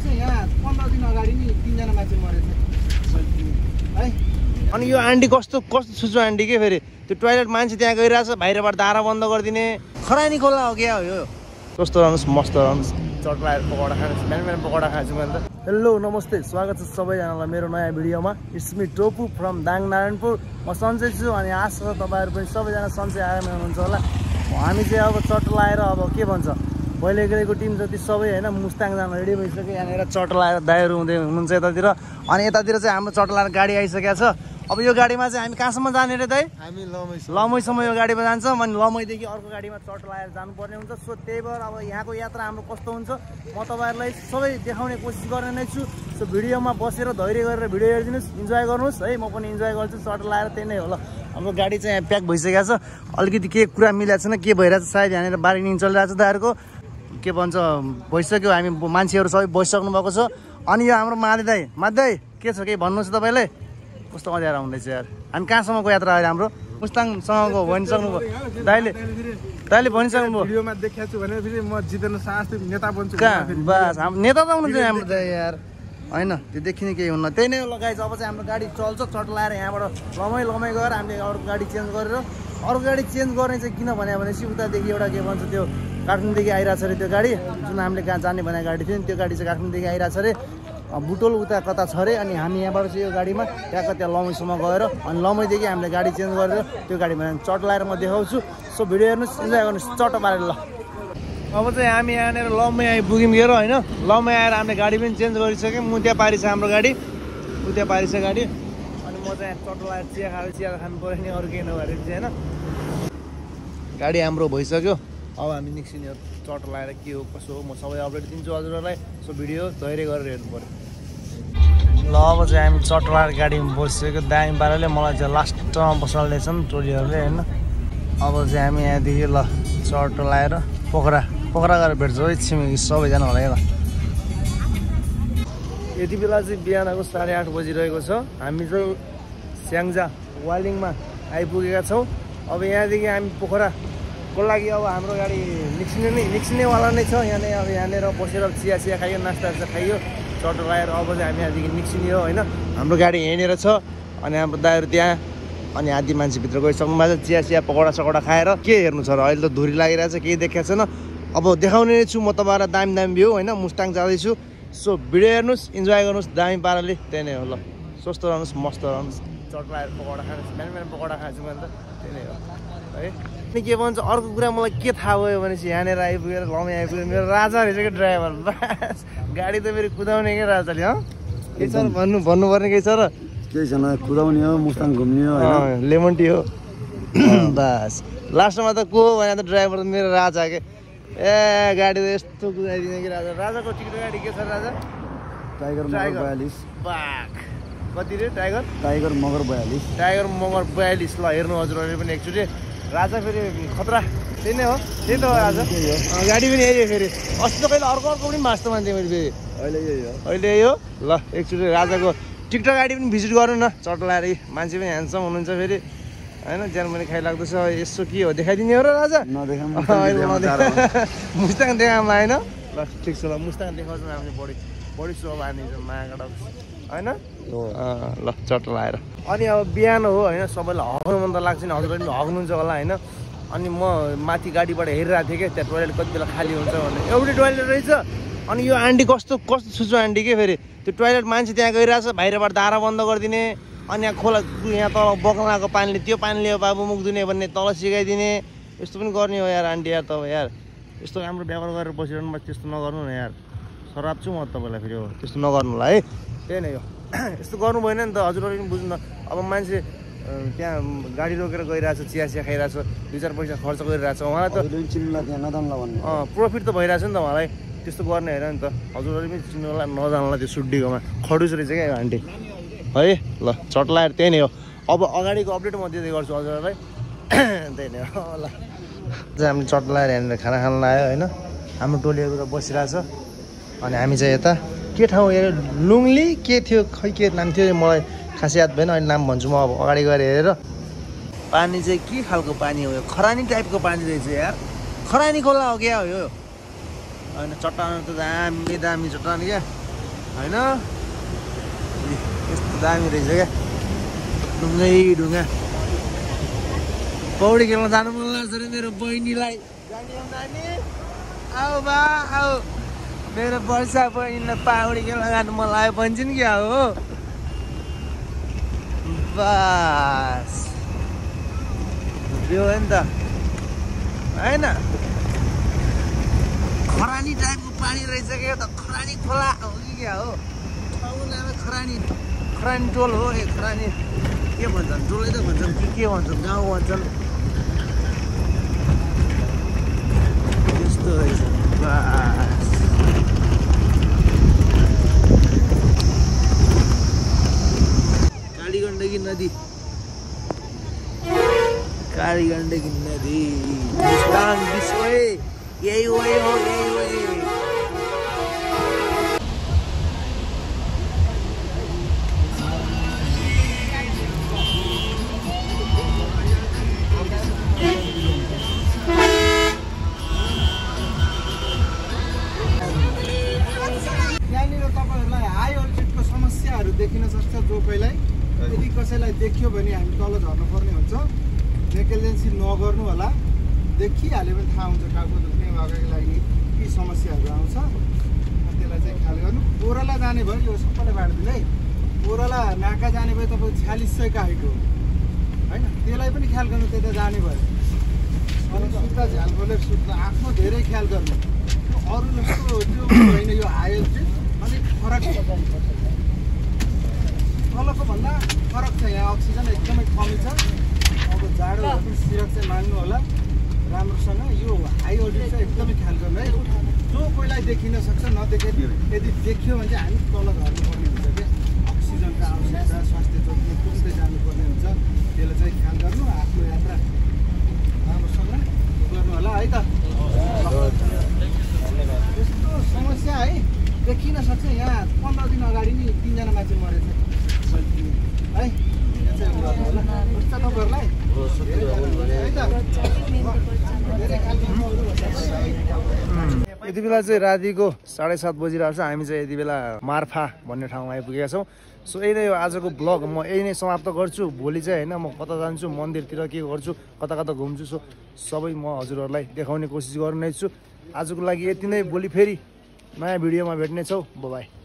चाहिँ यहाँ 15 दिन अगाडि नि 3 जना मान्छे मरेछ है। अनि यो आन्टी कस्तो सुचो आन्टी के फेरि त्यो टोयलेट मान्छे त्यहाँ गइरहेछ बाहिरबाट दारा बन्द गरिदिने खरानी खोला हो क्या हो यो। कस्तो रहनुहोस् मस्त रहनुहोस् चटलाएर पकौडा खानुहोस् बिहान पकौडा खान्छु मैले त। हेलो नमस्ते स्वागत छ सबैजनालाई मेरो नयाँ भिडियोमा। It's me Topu from Dang Narayanpur. म सन्चै छु अनि आशा छ तपाईँहरू पनि सबैजना सन्चै आरामै हुनुहुन्छ होला। हामी चाहिँ अब चटलाएर अब के भन्छ भैलेगेको टिम जति सबै होइन मुस्ताङ जान रेडी भइसक्यो। यहाँनिर चटलाएर दाइहरू हुँदै हुनुहुन्छ यतातिर। अनि यतातिर चाहिँ हाम्रो चटलाएर गाडी आइसकेको छ। अब यो गाडीमा चाहिँ हामी कहाँसम्म जाने रे दाइ? हामी लमैसम्म यो गाडीमा जान्छौँ। अनि लमैदेखि अर्को गाडीमा चटलाएर जानुपर्ने हुन्छ। सो त्यही भएर अब यहाँको यात्रा हाम्रो कस्तो हुन्छ म तपाईँहरूलाई सबै देखाउने कोसिस गर्ने नै छु। सो भिडियोमा बसेर धैर्य गरेर भिडियो हेरिदिनुहोस्, इन्जोय गर्नुहोस् है। म पनि इन्जोय गर्छु। चटलाएर त्यही नै होला। हाम्रो गाडी चाहिँ यहाँ प्याक भइसकेको छ। अलिकति के कुरा मिलाएको छैन के भइरहेछ सायद यहाँनिर बार्गेनिङ चलिरहेको छ दाइहरूको के भन्छ भइसक्यो। हामी मान्छेहरू सबै बसिसक्नु भएको छ। अनि यो हाम्रो माधे दाइ के छ केही भन्नुहोस् तपाईँले? कस्तो अँध्यारो हुँदैछ यार। हामी कहाँसम्मको यात्रा अहिले हाम्रो मुस्ताङसँगको भनिसक्नुभयो दाइले भनिसक्नुभयो। भिडियोमा देखाएको छु भने फेरि म जितेन साहस नेता बन्छु कहाँ बस हाम्रो नेता त हुनुहुन्छ हाम्रो दाइ यार होइन त्यो देखिने केही हुन्न। त्यही नै हो लगाइन्छ। अब चाहिँ हाम्रो गाडी चल्छ चटलाएर यहाँबाट लमै गएर हामीले अर्को गाडी चेन्ज गरेर अर्को गाडी चेन्ज गर्ने चाहिँ किन भनेपछि उतादेखि एउटा के भन्छ त्यो काठमाडौँदेखि आइरहेछ अरे त्यो गाडी जुन हामीले कहाँ जाने भनेको गाडी थियो नि त्यो गाडी चाहिँ काठमाडौँदेखि आइरहेछ अरे बुटोल उता कता छ अरे। अनि हामी यहाँबाट चाहिँ यो गाडीमा त्यहाँ लमैसम्म गएर अनि लमैदेखि हामीले गाडी चेन्ज गरेर त्यो गाडीमा चटलाएर म देखाउँछु। सो भिडियो हेर्नुहोस् इन्जोय गर्नुहोस् चट्ट पारेर ल। अब चाहिँ हामी यहाँनिर लमै आइपुग्यौँ हेर होइन। लमै आएर हामीले गाडी पनि चेन्ज गरिसक्यौँ। मुत्या पारी छ हाम्रो गाडी उता पारी छ गाडी। अनि म चाहिँ चटलाएर चिया खानु पऱ्यो नि अरू केही नभएर चाहिँ होइन। गाडी हाम्रो भइसक्यो। अब हामी निस्किने चटलाएर के हो कसो हो म सबै अपडेट दिन्छु हजुरहरूलाई। सो भिडियो धैर्य गरेर हेर्नु पऱ्यो ल। अब चाहिँ हामी चटलाएर गाडीमा बसिसक्यो। दामी पाराले मलाई चाहिँ लास्टमा बसाल्दैछन् टोलीहरूले होइन। अब चाहिँ हामी यहाँदेखि ल चटलाएर पोखरा गएर भेट्छौँ है छिमेकी सबैजना होला ल। यति बेला चाहिँ बिहानको 8:30 बजिरहेको छ। हामी चाहिँ स्याङ्जा वालिङमा आइपुगेका छौँ। अब यहाँदेखि हामी पोखराको लागि अब हाम्रो गाडी निस्किनेवाला नै छ। यहाँनिर बसेर चिया खाइयो नास्ता खाइयो चटलाएर अब चाहिँ हामी यहाँदेखि निस्किने हो होइन। हाम्रो गाडी यहाँनिर छ अनि हाम्रो दाइहरू त्यहाँ अनि आधी मान्छे भित्र गइसक्नु भएको छ। चिया पकौडा खाएर के हेर्नु छ र अहिले त धुरी लागिरहेछ केही देखाएको छैन। अब देखाउने नै छु म तपाईँलाई दामी भ्यू होइन। मुस्ताङ जाँदैछु। सो भिडियो हेर्नुहोस् इन्जोय गर्नुहोस् दामी पाराले त्यही नै हो ल। स्वस्थ रहनुहोस् मस्त रहनुहोस् चटलाएर पकौडा खानुहोस् बिहान पकौडा खान्छु मैले त त्यही नै हो है। अनि के भन्छ अर्को कुरा मलाई के थाहा भयो भनेपछि यहाँनिर आइपुगेर लमै आइपुगेर मेरो राजा रहेछ क्या ड्राइभर बस गाडी त फेरि कुदाउने क्या राजाले हो के छ भन्नुपर्ने केही छ र केही छैन कुदाउने हो मुस्ताङ घुम्ने हो लेमन टी हो बस। लास्टमा त को भने त ड्राइभर मेरो राजा के ए गाडी त यस्तो कुदाइदिने कि राजाको टिकट गाडी के छ राजा? टाइगर मगर 42 बाघ कति रे टाइगर मगर 42 ल हेर्नु हजुरहरूले पनि एकचोटि राजा फेरि खतरा त्यही नै हो त्यही त हो राजा गाडी पनि यही हो फेरि। अस्ति त कहिले अर्को पनि भाँच्दो मान्थेँ मैले फेरि अहिले यही हो ल। एकचोटि राजाको टिकटक गाडी पनि भिजिट गर्नु न चटलाएर मान्छे पनि ह्यान्डसम हुनुहुन्छ फेरि होइन। ज्यान पनि खाइलाग्दैछ यसो के हो देखाइदिने हो र राजा मुस्ताङ देखामा होइन ल ठिक छ ल मुस्ताङ देखाउँछ हामीले बढी सो हानिन्छ मायाबाट होइन ल चटलाएर। अनि अब बिहान हो होइन सबैलाई हग्नु मन त लाग्छ नि हजुरले पनि हग्नुहुन्छ होला होइन। अनि म माथि गाडीबाट हेरिरहेको थिएँ क्या त्यहाँ टोइलेट कति बेला खाली हुन्छ भने एउटै टोइलेट रहेछ। अनि यो आन्टी कस्तो सुचो आन्टी के फेरि त्यो टोइलेट मान्छे त्यहाँ गइरहेछ बाहिरबाट दारा बन्द गरिदिने अनि यहाँ खोला यहाँ तल बगलाको पानीले त्यो पानीले बाबु मुख धुने भन्ने तल सिकाइदिने यस्तो पनि गर्ने हो यार आन्टी यार। तपाईँ यार यस्तो राम्रो व्यवहार गरेर बसिरहनु पर्छ त्यस्तो नगर्नु न यार। सराप छु म तपाईँलाई फेरि हो त्यस्तो नगर्नु होला है त्यही नै हो। यस्तो गर्नु भएन नि त हजुरहरूले पनि बुझ्नु। अब मान्छे त्यहाँ गाडी रोकेर गइरहेछ चिया खाइरहेछ 2-4 पैसा खर्च गरिरहेछ उहाँलाई त प्रफिट त भइरहेछ नि त उहाँलाई। त्यस्तो गर्ने होइन नि त हजुरहरूले पनि चिन्नु होला नजान्ला त्यो सुड्डीकोमा खडुस रहेछ क्या आन्टी है ल चटलाएर त्यही नै हो। अब अगाडिको अपडेट म दिँदै गर्छु हजुरहरूलाई त्यही नै हो ल। हामीले चटलाएर यहाँनिर खाना खान लाग्यो होइन। हाम्रो टोलीहरू त बसिरहेछ अनि हामी चाहिँ यता के ठाउँ हेरेर लुङली के थियो खै के नाम थियो मलाई खास याद भएन। अहिले नाम भन्छु म अब अगाडि गएर हेरेर। पानी चाहिँ के खालको पानी हो यो खरानी टाइपको पानी रहेछ यार। खरानी खोला हो क्या हो यो होइन। चट्टान त दामी चट्टान क्या होइन यस्तो दामी रहेछ क्या ढुङ्गै ढुङ्गा पौडी खेल्न जानु मन लाग्छ अरे मेरो बहिनीलाई नानी आऊ बा आऊ मेरो वर्षा बहिनीलाई पौडी खेल्न जानु मन लाग्यो भन्छन् क्या हो बस यो हो नि त होइन खरानी टाइपको पानी रहेछ क्या त खरानी खोला हो कि क्या हो खरानी टोल हो ए खरानी के भन्छन् टोलै त भन्छन् के भन्छन् गाउँ भन्छन् यस्तो रहेछ बस कालीगण्डकी नदी मुस्ताङ विश्व यही हो समस्याहरू देखिन सक्छ जो कोहीलाई यदि कसैलाई देखियो भने हामी तल झर्नुपर्ने हुन्छ नेग्लिजेन्सी नगर्नु होला देखिहाल्यो भने थाहा हुन्छ टाउको दुख्ने अगाडिको लागि के समस्याहरू आउँछ त्यसलाई चाहिँ ख्याल गर्नु ओह्राला जाने भयो यो सबैलाई बाँडिदिनु है ओह्राला नाका जाने भयो तपाईँ 4600 हाइट हो होइन त्यसलाई पनि ख्याल गर्नु त्यता जाने भयो अनि सुत्दा झ्याल खोलेर सुत्दा आफ्नो धेरै ख्याल गर्नु अरू जस्तो त्यो होइन यो हाई एल्टिट्युड अलिक फरक छ तलको भन्दा फरक छ यहाँ अक्सिजन एकदमै कमी छ अब जाडो सिरक चाहिँ मान्नु होला राम्रोसँग यो हाई एल्टिट्युड चाहिँ एकदमै ख्याल गर्नु है जो कोहीलाई देखिन सक्छ नदेखे यदि देखियो भने चाहिँ हामी तल झर्नुपर्ने हुन्छ क्या अक्सिजनको आवश्यकता स्वास्थ्य चौकीमा पुग्दै जानुपर्ने हुन्छ त्यसलाई चाहिँ ख्याल गर्नु आफ्नो यात्रा राम्रोसँग गर्नु होला है त यस्तो समस्या है देखिन सक्छ यहाँ 15 दिन अगाडि नि 3 जना मान्छे मरेछ है यति बेला चाहिँ रातिको 7:30 बजिरहेको छ हामी चाहिँ यति बेला मार्फा भन्ने ठाउँमा आइपुगेका छौँ सो यही नै हो आजको ब्लग म यही नै समाप्त गर्छु भोलि चाहिँ होइन म कता जान्छु मन्दिरतिर के गर्छु कता कता घुम्छु सो सबै म हजुरहरूलाई देखाउने कोसिस गर्ने छु आजको लागि यति नै भोलि फेरि नयाँ भिडियोमा भेट्नेछौँ बाई